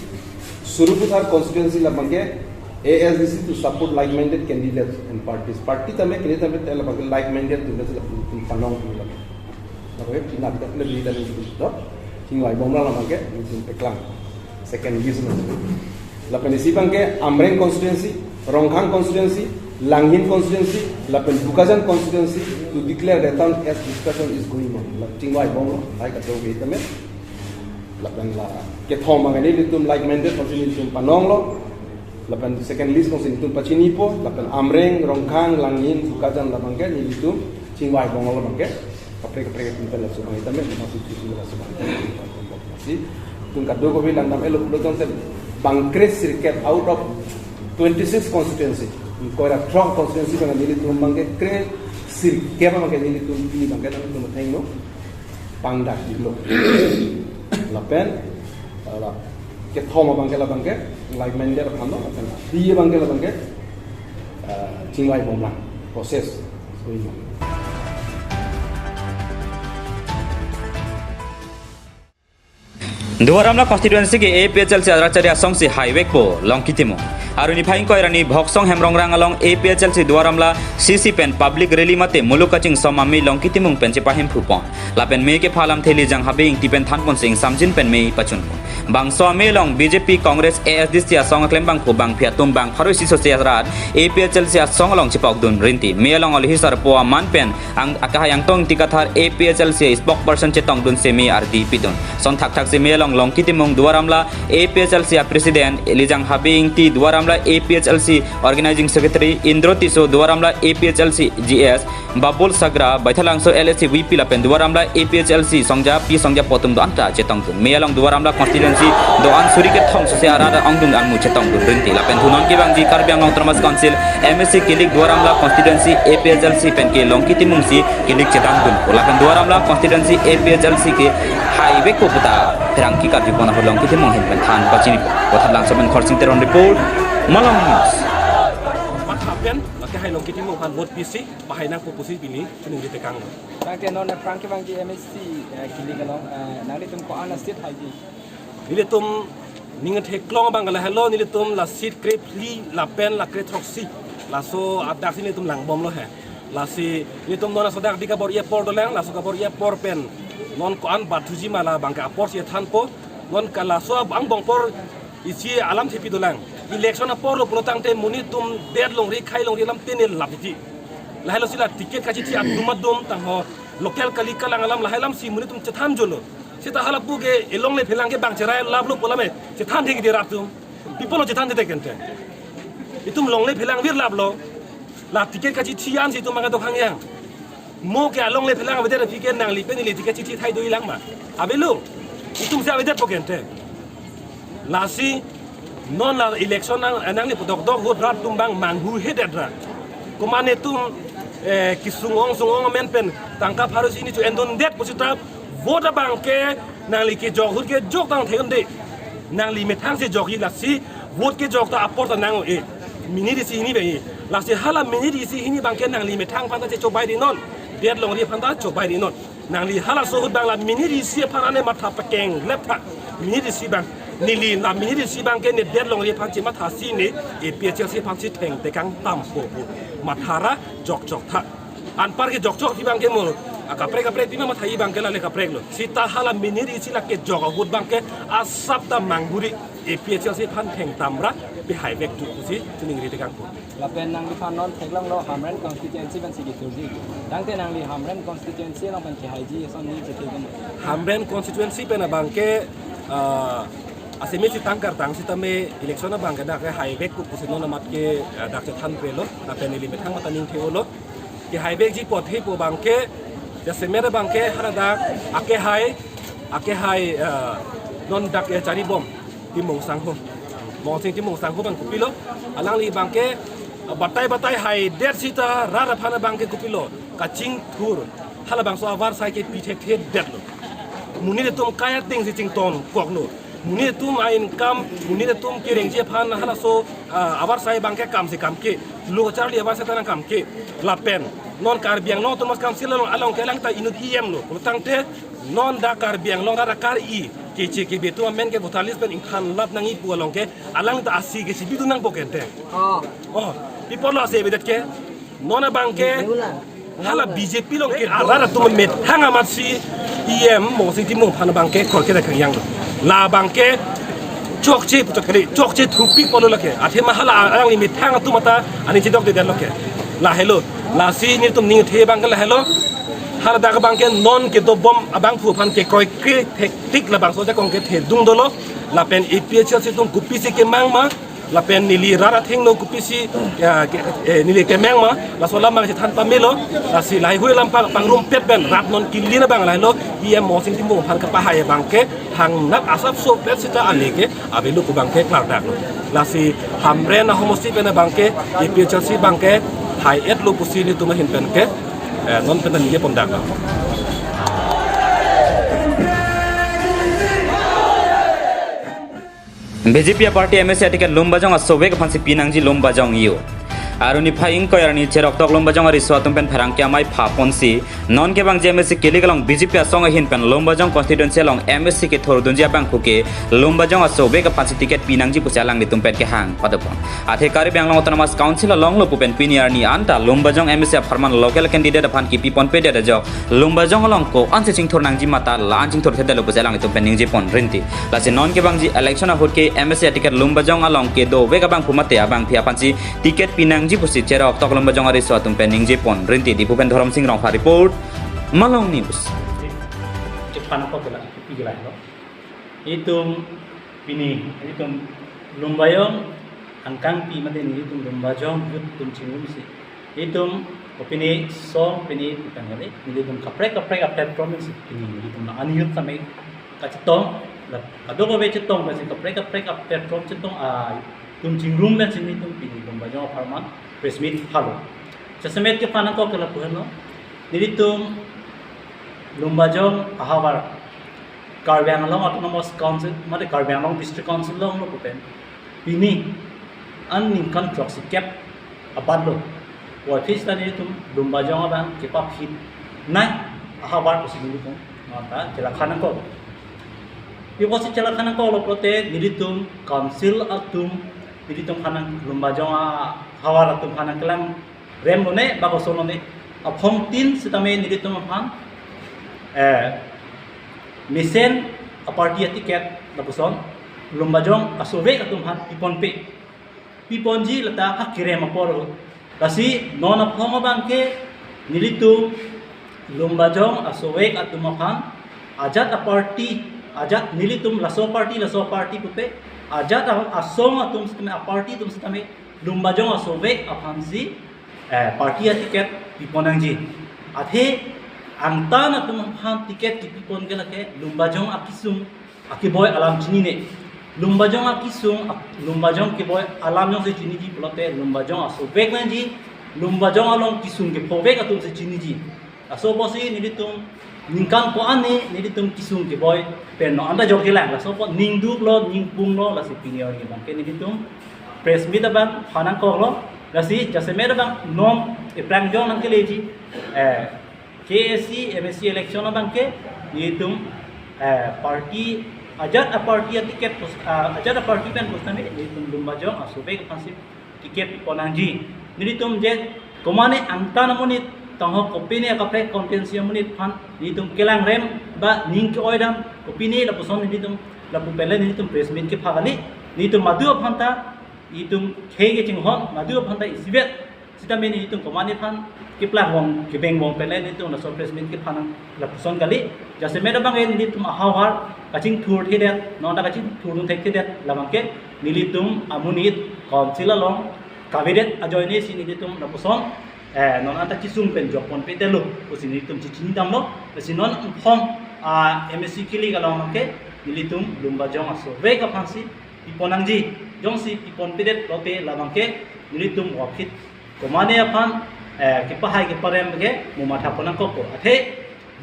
Sarupathar constituency labangke A S D C to support like-minded candidates and parties. Party tame, candidate tame, tela bangke like-minded candidates la panong tu la. Lapen pina kita kena beli dari itu, no? Chingvai bomlang labangke, ini peklang. Second list na. Lapen isi bangke Amreng constituency, Rongkhang constituency, Langhin constituency, lapen Bokajan constituency to declare the town as discussion is going on. La chingvai bomlang, hai ka jog ita me. Lapen la kethom bangke nelitum like-minded kongsi nelitum panonglo. Lapen second list kongsi nelitum pachinipo. Lapen Amreng, Rongkhang, Langhin, Bokajan labangke nelitum chingvai bomlang labangke. Kaprek kaprek atum pen laso abang ita me, masuk cuci laso abang ita me. Si, itum kadokave langdam-etlo pulo tangte bang kre sirkep out of twenty-six constituency. Koira throk constituency bang nelitum bangke kre sirkep bangke nelitum pini bangke nelitum thengno pangdak dilo. Lapen, ala, kethom abangke labangke, like-minded aphan lo, lapen, di abangke labangke, eh, chingvai bomlang, process, so ini. Duar Amla constituency ke A P H L C arat chari asong si haivekpo Longki Timung. Arni phai ingkoi ra ni Bhoksong Hemrongrang along A P H L C Duar Amla C C pen public rally mate muluk kachingsom amei Longki Timung pen chepahemphu pon. Lapen mei kepha alamthe Lijang Habe Ingti pen thanpon si ingsamjin pen mei pachun. Bangso amei along B J P, Congress, A S D C asong aklembangpo bangphli atum bang pharo isi sose arat A P H L C asong along chepokdun rinti. Mei along alohi sarpo aman pen ang akahai Angtong Ingti Kathar A P H L C spokesperson chetongdun si mei ardi pidun. Son thakthak si mei along Longki Timung Duar Amla A P H L C a president, Lijang Habe Ingti Duar Amla A P H L C organizing secretary, Indro Tisso Duar Amla A P H L C G S, Babul Sagra, Baithalangso L A C V P lapen Duar Amla A P H L C songja pi songja po atum do-an ta chetongdun. Mei along Duar Amla constituency do-an suri kethom sose arat ongdung angmu chetongdun rinti. Lapen thu non kevangji Karbi Anglong Autonomous Council M A C kilik Duar Amla constituency A P H L C pen ke Longki Timung si kilik chetongdun. Lapen Duar Amla constituency A P H L C ke haivekpo puta pherangke karjupon ahut Longki Timung ahin pen than pachini. Baithalangso pen Khorsing Teron report, Malong News. Matha pen, lake hai Longki Timung aphan vote pisi, pahai nangpo pusi pini, chiningri tekang. Tangte non pherangke bangji M A C, eh, kilik along, eh, nanglitum ko-an a-seat haiji? Nelitum ning theklong abang lahelo, nelitum la seat krephli lapen la krethroksi. Laso adak si nelitum langbomlo he. Lasi nelitum non laso adak di kabor-i apor dolang, laso kabor-i apor pen non ko-an batthuji ma labangke apor si thanpo. Non ka laso angbong apor isi alamthe pi dolang. Election apor lo pulo tangte monit atum det longri, khai longri alam tenel lap titi. Lahelo si la ticket kachithi adum adum tangho local kali kalang alam lahai alam si monit atum chethan jolo. Seta hala pu ke elongle phelang ke bang cherai laplo pu alam e chethan thek di rat atum. Pi apotlo chethan thek kente? Itum longle phelang vir laplo. La ticket kachithi an si itum mangka dokhang yang. Mo ke alongle phelang avedet aphi ke nangli pen ili ticket chithi thai do-i lang ma? Avelo. Itum si avedetpo kente. Lasi non la election nang, nangli pudok dok vote rat atum bang manghuhedet ra. Komat netum, eh, kesung ong sung ong amen pen tangka pharo isi hini cho-endundet pusita vote abangke nangli kejok ahut kejok tang thek un-e. Nangli methang si jokji, lasi vote kejok ta apor ta nang-o-e. Minute isi hini bang-i. Lasi hala minute isi hini abangke nangli methang aphan ta chechobai ri non. Det longri aphan ta chobai ri non. Nangli halaso ahut bang la minute isi aphan ane matha pakeng lep tha. Minute isi bang. Neli la minute isi abangke ne det longri aphan chematha si ne A P H L C aphan si thengtekang tampo pu. Matha ra jokjok tha. Anpar kejokjok aphi abangke mo, a kaprek kaprek pi ma matha-i abangke lale kapreklo. Seta hala minute isi la kejok ahut abangke asap ta manghu ri, A P H L C aphan thengtam ra, Pi haivek tu pusi chiningri tekang pu. Lapen nangliphan non theklonglo Hamren constituency pensi kethurji. Tangte nangli Hamren constituency along pen kehaiji ason ni chethek kamo. Hamren constituency pen abangke, ah, asemi si tangkar tang sitame election abangke dak haivek pu pusi non amat ke, ah, dak chethan prelo, lapen neli methang mata ning theolo. Kehaivekji apot he pu abangke, jasemet abangke haladak akehai, akehai, ah, non dak, eh, charibom Timung Sangho. Mongsing Timung Sangho abang kopilo. Alangli abangke, ah, batai batai haidet sita rat aphan abangke kopilo. Kachingthur. Halabangso avarsai ke pi thekthedetlo. Monit atum kai ateng si chington koklo. Monit atum a-income, monit atum kerengji aphan halaso, ah, avarsai abangke kam si kam ke. Lo charli avarsai ta nangkam ke. Lapen non Karbi Anglong Autonomous Council along, along ke alang ta inut E M lo. Pulotangte non dak Karbi Anglong rat akar-i keche kebe atum amen ke voter list pen ingthan lap nangji pu along ke alang ta asi ke si bidu nangpo kente. Oh. Oh, pi apotlo asi avedet ke. Non abangke hala B J P along ke arat atum methang amat si E M Mongsing Timung aphan abangke kroi kere khangyang lo. La abangke chokche puchot kali, chokche thupik apotlo lake. Athema hala alangli methang atum mata aning chedokdedetlo ke. Lahelo, lasi nelitum ning the abangke lahelo. Haladak abangke non kedobom abangphu aphan kekroikre thektik labangso ajakong kethedung dolo. Lapen A P H L C atum kopisi kemang ma, lapen neli rat athengno kopisi, ya, ke, eh, neli kemang ma, laso alam abang chethan pamelo, lasi lahai hui alam pang, pangrumpet pen rat non kelin abang lahelo, E M Mongsing Timung aphan kepahai abangke, thangnat asapso pet sita ale ke, avelo pu abangke klardaklo. Lasi Hamren ahomosti pen abangke, A P H L C abangke, hai-etlo pusi nelitum ahin pen ke, eh, non pen ningje pondaklo. B J P a-party M A C a-ticket Lumbajong asovek aphansi pinangji Lumbajong youth. Arni phai ingkoi arni cheroktok Lumbajong ariso atum pen pherangke amei phaponsi non kevangji M A C kili kelong B J P asong ahin pen Lumbajong constituency along M A C kethurdunji abangphu ke Lumbajong asovek aphansi ticket pinangji pusi alanglitum pen kehang padopon. Athe Karbi Anglong Autonomous Council along lo pu pen pini arni anta Lumbajong M A C apharman local candidate aphan kipiponpedet ajok Lumbajong along ko-ansi chingthur nangji mata la-an chingthur thedetlo pusi alanglitum pen ningjepon rinti. Lasi non kevangji election ahut ke M A C a-ticket Lumbajong along kedovek abangphu mate abangpi aphansi ticket pinangji pusi cheroktok Lumbajong ariso atum pen ningjepon rinti. Diphu pen Dhorom Sing Rongphar report, Malong News. Iphan ako kela, ipi kela lo. Itum pini, itum Lumbajong angkang pi mate nelitum Lumbajong youth atum chingrumsi. Itum opini song pini itum kali, nelitum kaprek kaprek a-platform si pini nelitum la-an youth same kachetong, la kadokave chetong, lasi kaprek kaprek a-platform chetong atum chingrum pensi nelitum pini Lumbajong apharman press meet halo. Jasemet kephan ako kela pu helo. Nelitum Lumbajong ahavar Karbi Anglong Autonomous Council, mate Karbi Anglong District Council along lo pu pen pini an ningkan throksikep abatlo. Puvoiphit ta nelitum Lumbajong abang kepaphit nai ahavar pusi nelitum mata chelakhan ako. Pi apotsi chelakhan ako lo pulote nelitum council atum, nelitum aphan nang Lumbajong ahavar atum aphan nangkelang rem lone ba koson lone aphongtin sitame nelitum aphan, eh, mesen a-party a-ticket lapuson Lumbajong asovek atum aphan piponpe, piponji lata ha kerem apor. Lasi non aphong abangke nelitum Lumbajong asovek atum aphan ajat a-party, ajat nelitum laso party laso party pupe, ajat a-, asong atum sitame, a-party atum sitame Lumbajong asovek aphansi, eh, party a-ticket pipon nangji. Athe angtan atum aphan ticket kipipon ke lake Lumbajong akesung akeboi alam chinine. Lumbajong akesung, ak-, Lumbajong keboi alam jongsi chiniji pulote Lumbajong asovek nangji, Lumbajong along kesung kephovek atumsi chiniji. Laso apotsi nelitum ningkan ko-an ni nelitum kesung keboi pen no anda jok kelang. Laso apot ningduklo, ningpunglo, lasi pini arni abangke nelitum press meet abang phan nangkoklo. Lasi jasemet abang non eprangjong nangkeleji, eh, K A C, M A C election abangke nelitum, eh, party, ajat a-party a-ticket pus-, ah, ajat a-party pen pusitame nelitum Lumbajong asovek aphansi ticket pipon nangji. Nelitum je komane angtan amonit, tangho kopine akaprek constituency amonit aphan nelitum kelang rem ba ning ke-oi dam kopine lapuson nelitum lapu pen le nelitum press meet kepha kali. Nelitum madu aphan ta Itum khei kechinghon, madu aphan ta isivet. Sitame nelitum komatne aphan keplang vong, kebeng vong pen le nelitum laso press meet kephan lapuson kali. Jasemet abang ke nelitum ahavar kachingthur thedet, non ta kachingthurdun thekthedet, labang ke nelitum amonit council along kavedet ajoine si nelitum lapuson, eh, non anta kesung pen jokpon pedetlo pusi nelitum chichinidamlo. Lasi non aphong, ah, M A C kilik along ke nelitum Lumbajong asovek aphansi pipon nangji. Jongsi pipon pedet lote labang ke nelitum workshop komatne aphan, eh, kepahai keparem ke mo matha pon nangkokpo. Athe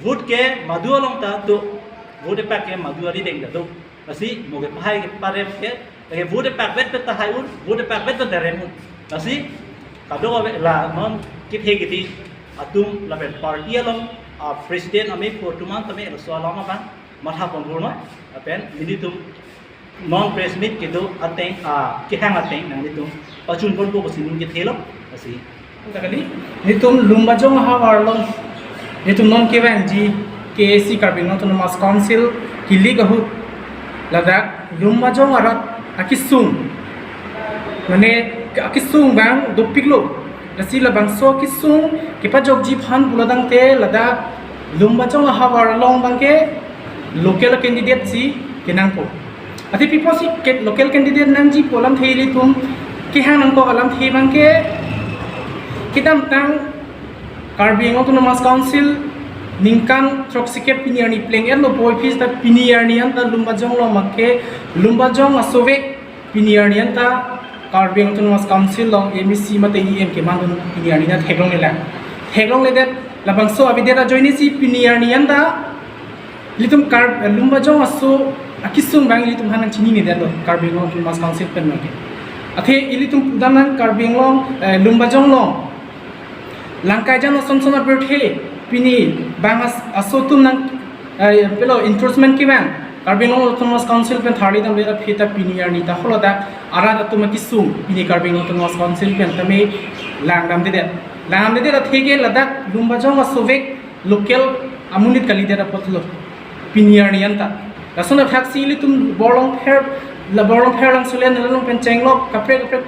vote ke madu along ta do, vote epak ke madu arideng ta do. Lasi mo kepahai keparem ke, ke vote epak vet vet ta hai un, vote epak vet vet ta rem un. Lasi kadokave la non kethe kiti atum lapen party along, ah, president amei pho atum an tame laso alam abang matha pon purno, lapen nelitum non press meet kedo ateng, ah, kehang ateng nanglitum pachun ponpo pusi neli kethelo, lasi. Kali, nelitum Lumbajong ahavar along, nelitum non kevangji K A C Karbi Anglong Autonomous Council kilik ahut ladak Lumbajong arat akesung, mane akesung abang dopiklo. Lasi labangso akesung kepajokji aphan pulo tangte ladak Lumbajong ahavar along abang ke local candidate si kenangpo. Athe pi apotsi ke local candidate nangji pu alamthe ilitum kehang nangkok alamthe abang ke kedamtang Karbi Anglong Autonomous Council ningkan throksikep pini arni pleng-etlo puvoiphit ta pini arni anta Lumbajong along abang ke Lumbajong asovek pini arni anta Karbi Anglong Autonomous Council along M A C mate E M kemandun pini arni ta theklonglelang. Theklongledet labangso avedet ajoine si pini arni anta ilitum Kar-, eh, Lumbajong aso akesung abang ilitum aphan nangchininedetlo Karbi Anglong Autonomous Council pen abang ke. Athe ilitum pudamnang Karbi Anglong, eh, Lumbajong along Langkaijan ason son apirthe pini bang as-, aso atum nang, eh, pilo encroachment kevang Karbi Anglong Autonomous Council pen tharlidamde aphi ta pini arni ta holo dak arat atum akesung pini Karbi Anglong Autonomous Council pen tame langdamdedet. Langdamdedet athe ke ladak Lumbajong asovek local amonit kalidet apotlo pini arni anta. Lason athaksi ilitum Borlongpher, la Borlongpher Langsolen along pen chenglok kaprek kaprek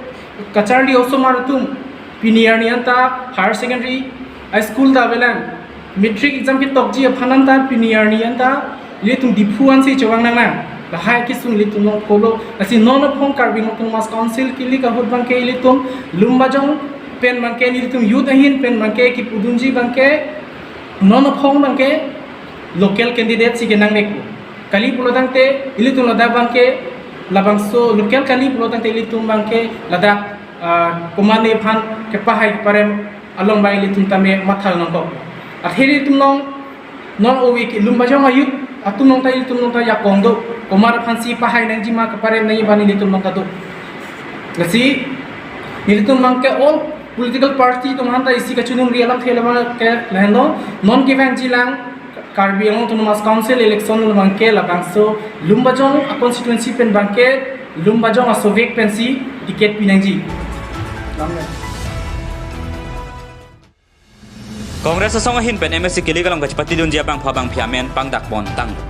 kacharli osomar atum pini arni anta higher secondary high school ta avelang, matric exam ketokji aphan anta pini arni anta ilitum Diphu ansi chevang nangnang. Lahai akesung ilitum along polo. Lasi non aphong Karbi Anglong Autonomous Council kilik ahut abang ke ilitum Lumbajong pen abang ke ilitum youth ahin pen abang ke kipudunji abang ke non aphong abang ke local candidate si kenangvekpo. Kali pulo tangte ilitum ladak abang ke labangso local kali pulo tangte ilitum abang ke ladak, ah, komatne aphan kepahai keparem along abang ilitum tame matha nangkok. Athe ilitum along non ove ke Lumbajong a-youth atum along ta ilitum along ta jakong do. Komat aphansi pahai nangji ma keparem nangji abang ilitum along ta do. Lasi ilitum abang ke all political party atum aphan ta isi kachiningri alamthe labang ke lahenlo, non kevangjilang Karbi Anglong Autonomous Council election along abang ke labangso Lumbajong a constituency pen abang ke Lumbajong asovek pensi ticket pinangji. Congress asong ahin pen M A C kilik along kachepatidunji abangphu abangphi amen pangdakpon tanglo.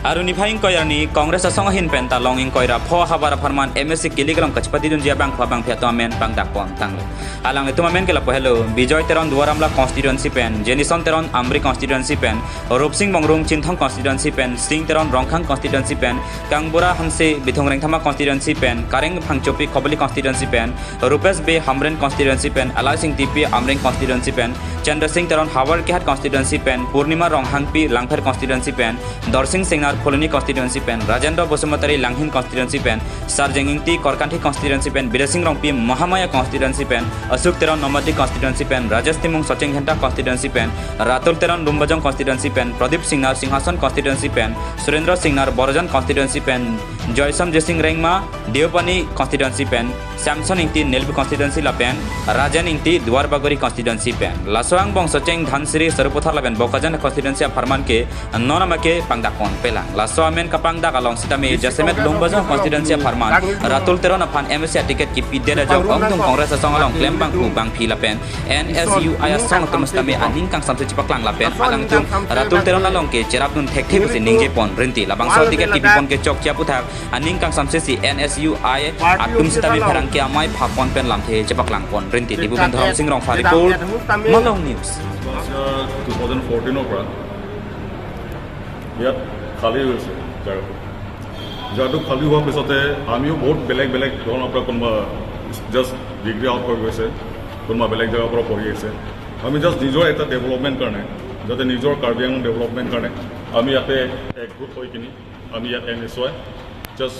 Arni phai ingkoi arni Congress asong ahin pen Tarlong ingkoi ra pho ahavar apharman M A C kilik along kachepatidunji abangphu abangphi atum amen pangdakpon tanglo. Alanglitum amen ke lapu helo: Bijoy Teron Duar Amla constituency pen, Jenison Teron Amri constituency pen, Rupsing Mongrung Chinthong constituency pen, Sing Teron Rongkhang constituency pen, Kangbura Hanse Bithung Rengthama constituency pen, Kareng Phangchopi Kobali constituency pen, Rupesh Bey Hamren constituency pen, Alaising Tipi Amreng constituency pen, Chandra Sing Teron Howraghat constituency pen, Purnima Ronghangpi Langpher constituency pen, Dorsing Singnar Phuloni constituency pen, Rajendra Basumatary Langhin constituency pen, Sarjeng Ingti Korkanthi constituency pen, Bidya Sing Rongpi Mahamaya constituency pen, Ashok Teron Nomati constituency pen, Rajesh Timung Socheng Dhenta constituency pen, Ratul Teron Lumbajong constituency pen, Pradip Singnar Singhason constituency pen, Surendra Singnar Borajan constituency pen, Joysam Jesing Rengma Deopani constituency pen, Samson Ingti Nilip constituency lapen Rajen Ingti Duar Bagori constituency pen. Laso angbong Socheng, Dhansiri, Sarupathar lapen Bokajan constituency apharman ke non amake pangdakpon pela. Laso amen kapangdak along sitame jasemet Lumbajong constituency apharman Ratul Teron aphan M A C a ticket kipidet ajok ongdung Congress asong along klembangphu bangphi lapen N S U I asong atum sitame aning kangsamse chepaklang lapen alangtum Ratul Teron along ke cherapdun thekthe pusi ningjepon rinti. Labangso ticket kipipon ke chokche aputhak aning kangsamse si N S U I atum sitame pherangke amei phapon pen lamthe chepaklangpon rinti. Dibuben Dhoromsing Rongphar report, Malong News. Two thousand ফৰ্টিনৰ পৰা ইয়াত খালী হৈছে জেগাটো। জেগাটো খালী হোৱাৰ পিছতে আমিও বহুত বেলেগ বেলেগ ধৰণৰ পৰা কোনোবা জাষ্ট ডিগ্ৰী আউট হৈ গৈছে, কোনোবা বেলেগ জেগাৰ পৰা পঢ়ি আহিছে। আমি জাষ্ট নিজৰ এটা ডেভেলপমেণ্ট কাৰণে, যাতে নিজৰ কাৰ্বি আংলং ডেভেলপমেণ্ট কাৰণে আমি ইয়াতে একগোট হৈ কিনি আমি ইয়াত এন এছ ৱাই জাষ্ট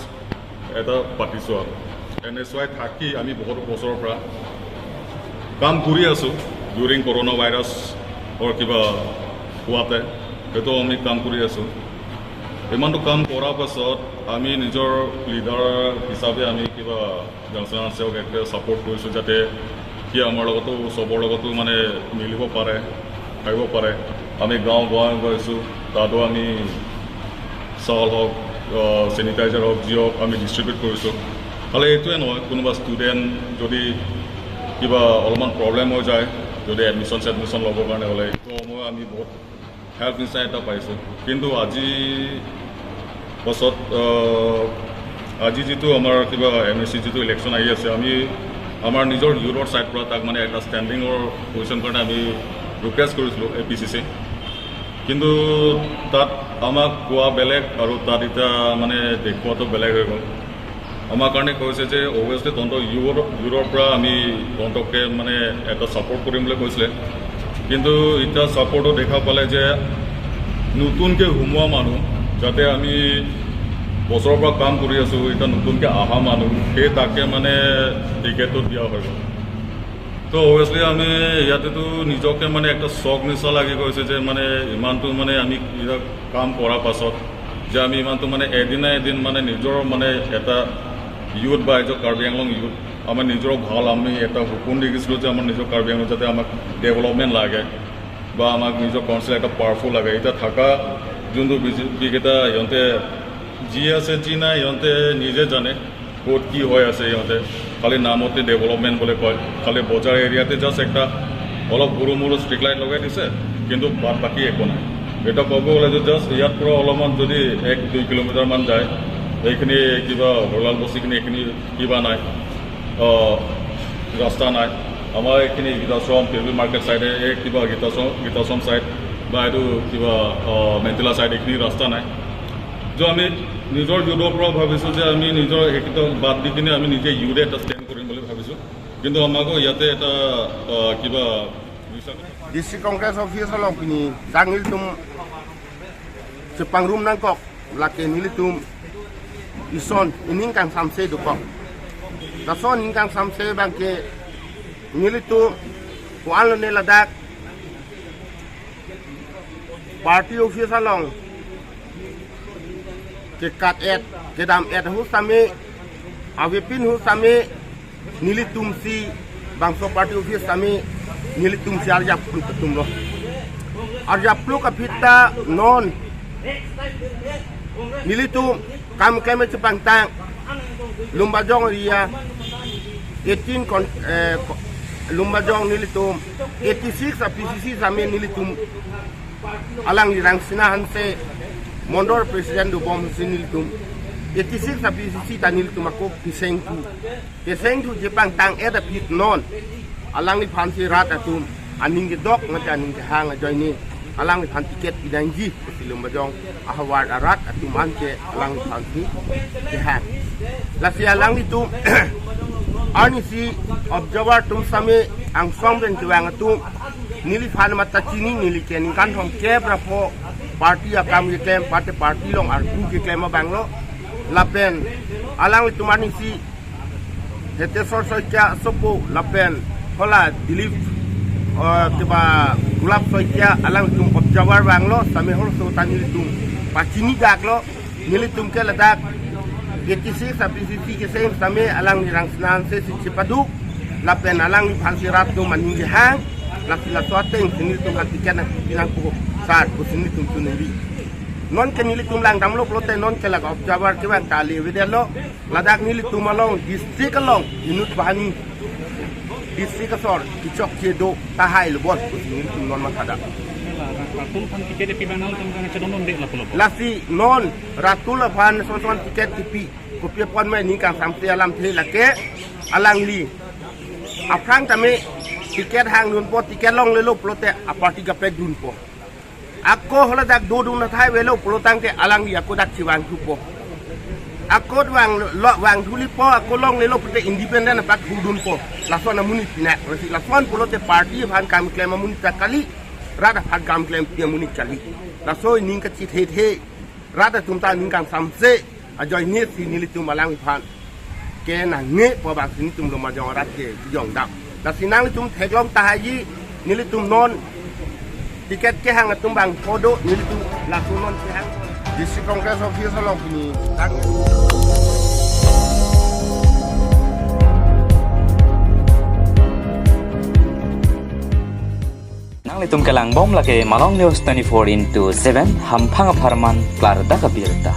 এটা পাতিছোঁ আৰু। এন এছ ৱাই থাকি আমি বহুত বছৰৰ পৰা কাম কৰি আছোঁ। ডিউৰিং কৰোণা ভাইৰাছৰ কিবা হোৱাতে সেইটো আমি কাম কৰি আছোঁ। ইমানটো কাম কৰাৰ পাছত আমি নিজৰ লিডাৰ হিচাপে আমি কিবা জনসাধাৰণ সেৱক একে ছাপোৰ্ট কৰিছোঁ, যাতে সি আমাৰ লগতো, চবৰ লগতো মানে মিলিব পাৰে, থাকিব পাৰে। আমি গাঁও গাঁৱে গৈছোঁ, তাতো আমি চাউল হওক, আহ, চেনিটাইজাৰ হওক, যি হওক, আমি ডিষ্ট্ৰিবিউট কৰিছোঁ। খালি এইটোৱে নহয়, কোনোবা ষ্টুডেণ্ট যদি কিবা অলপমান প্ৰব্লেম হৈ যায়, যদি এডমিশ্যন চেডমিশ্যন ল'বৰ কাৰণে হ'লে, এইটো সময় আমি বহুত হেল্প নিচিনা এটা পাইছোঁ। কিন্তু আজি পাছত, আহ, আজি যিটো আমাৰ কিবা এম এ চি যিটো ইলেকশ্যন আহি আছে, আমি আমাৰ নিজৰ ইউথৰ ছাইড পৰা তাক মানে এটা ষ্টেণ্ডিঙৰ পজিশ্যন কাৰণে আমি ৰিকুৱেষ্ট কৰিছিলোঁ এ পি চি চি। কিন্তু তাত আমাক কোৱা বেলেগ আৰু তাত এতিয়া মানে দেখুৱাটো বেলেগ হৈ গ'ল। আমাৰ কাৰণে কৈছে যে অভিয়াছলি তহঁতৰ ইউথ, ইউথৰ পৰা আমি তহঁতকে মানে এটা ছাপোৰ্ট কৰিম বুলি কৈছিলে। কিন্তু এতিয়া ছাপোৰ্টো দেখা পালে যে নতুনকে সোমোৱা মানুহ, যাতে আমি বছৰৰ পৰা কাম কৰি আছোঁ, এতিয়া নতুনকে অহা মানুহ, সেই তাকে মানে টিকেটটো দিয়া হৈ গ'ল। তো অভিয়াছলি আমি ইয়াতেতো নিজকে মানে একটা চখ নিচিনা লাগি গৈছে যে মানে ইমানটো মানে আমি ইয়াত কাম কৰাৰ পাছত যে আমি ইমানটো মানে এদিন না এদিন মানে নিজৰ মানে এটা ইউথ বা এজন কাৰ্বি আংলং ইউথ, আমাৰ নিজৰ ভাল, আমি এটা সপোন দেখিছিলোঁ যে আমাৰ নিজৰ কাৰ্বি আংলং যাতে আমাক ডেভেলপমেণ্ট লাগে বা আমাক নিজৰ কাউন্সিল এটা পাৱাৰফুল লাগে। এতিয়া থকা যোনটো বিজেপিকেইটা সিহঁতে যি আছে যি নাই সিহঁতে নিজে জানে। ক'ত কি হৈ আছে সিহঁতে খালি নামতে ডেভেলপমেণ্ট বুলি কয়, খালি বজাৰ এৰিয়াতে জাষ্ট একটা অলপ সৰু মৰু ষ্ট্ৰীট লাইট লগাই দিছে, কিন্তু বাদ বাকী একো নাই। এতিয়া ক'ব গ'লে যে জাষ্ট ইয়াৰ পৰা অলপমান যদি এক দুই কিলোমিটাৰমান যায়, এইখিনি কিবা হৰলাল বস্তিখিনি এইখিনি কিবা নাই, আহ, ৰাস্তা নাই। আমাৰ এইখিনি গীতাশ্ৰম, পি ভি মাৰ্কেট চাইডে এই কিবা গীতাশ্ৰম, গীতাশ্ৰম চাইড বা এইটো কিবা, আহ, মেণ্টিলা চাইড এইখিনি ৰাস্তা নাই। যে আমি নিজৰ ইউথৰ পৰা ভাবিছোঁ যে আমি নিজৰ এইকেইটা বাদ দি কিনে আমি নিজে ইউথে এটা ষ্টেণ্ড কৰিম বুলি ভাবিছোঁ। কিন্তু আমাকো ইয়াতে এটা, আহ, কিবা district congress office along pini jang nelitum chepangrum nangkok, lake nelitum ison ining kangsamse dokok. Laso ining kangsamse abangke nelitum ko-an lone ladak party office along kekat-et, kedam-et ahut sitame, avepin ahut sitame, nelitum si bangso party office sitame nelitum si arjap pluk atum lo. Arjap pluk aphi ta non nelitum kam klem chepangtang Lumbajong area eighteen kon-, eh, ko-, Lumbajong nelitum eighty-six a P C C sitame nelitum alangli Rangsina Hanse mondol president dobom si nelitum eighty-six a P C C ta nelitum ako piseng tu. Piseng tu chepangtang-et aphi non alangliphan si rat atum aning kedok mate aning kehang ajoine alangliphan ticket pinangji pusi Lumbajong ahavar arat atum anke alangliphan si kehang. Lasi alanglitum arnisi observer atum sitame angsong pen kevang atum neliphan mata chini, neli ke ningkan thomkep ra pho party akam keklem, party, party along arpu keklem abang lo. Lapen alanglitum arnisi Hetesor Saikia asopo lapen hala Dilip, eh, kiba Gulap Saikia alangtum observer vanglo, sitame halaso ta nelitum pachini daklo, nelitum ke ladak eighty-six a P C C keseng sitame alangli Rangsina Hanse si chepaduk, lapen alangliphan si rat atum aning kehang, lasi laso ateng si nelitum aphan ticket nangpi nangpo sar pusi nelitum choningri. Non ke nelitum langdamlo pulote non ke laga observer kevang ta le avedetlo. Ladak nelitum along district along inut banghini district asor kechokche do tahai lo bon pusi nelitum non mathadam. Ratul aphan ticket epi abang nangtum kachedondunde lapulo bo. Lasi non Ratul aphan son son ticket kipi. Kopi apot ma ning kangsamse alamthe lake alangli aphrang tame ticket hangdunpo, ticket longlelo pulote aparty kaprek dunpo. Ako haladak dodun athai avelo pulotangte alangli ako dak chevangthupo. Ako vang lo vangthulipo, ako longlelo pulote independent apak thudunpo. Lason amonit pinak, lasi lason pulote party aphan kam klem amonit ta kali, rat aphan kam klempi amonit kali. Laso ning kachethethe, rat atum ta ning kangsamse ajoine si nelitum alangliphan ke nangne pu abang si nelitum Lumajong arat ke jongdam. Lasi nanglitum theklong tahai, nelitum non ticket kehang atum bangpho do, nelitum laso non kehang. District Congress Office along pini tang. Nanglitum kelangbom lake Malong News twenty-four into seven, hamphang apharman klardak abirta.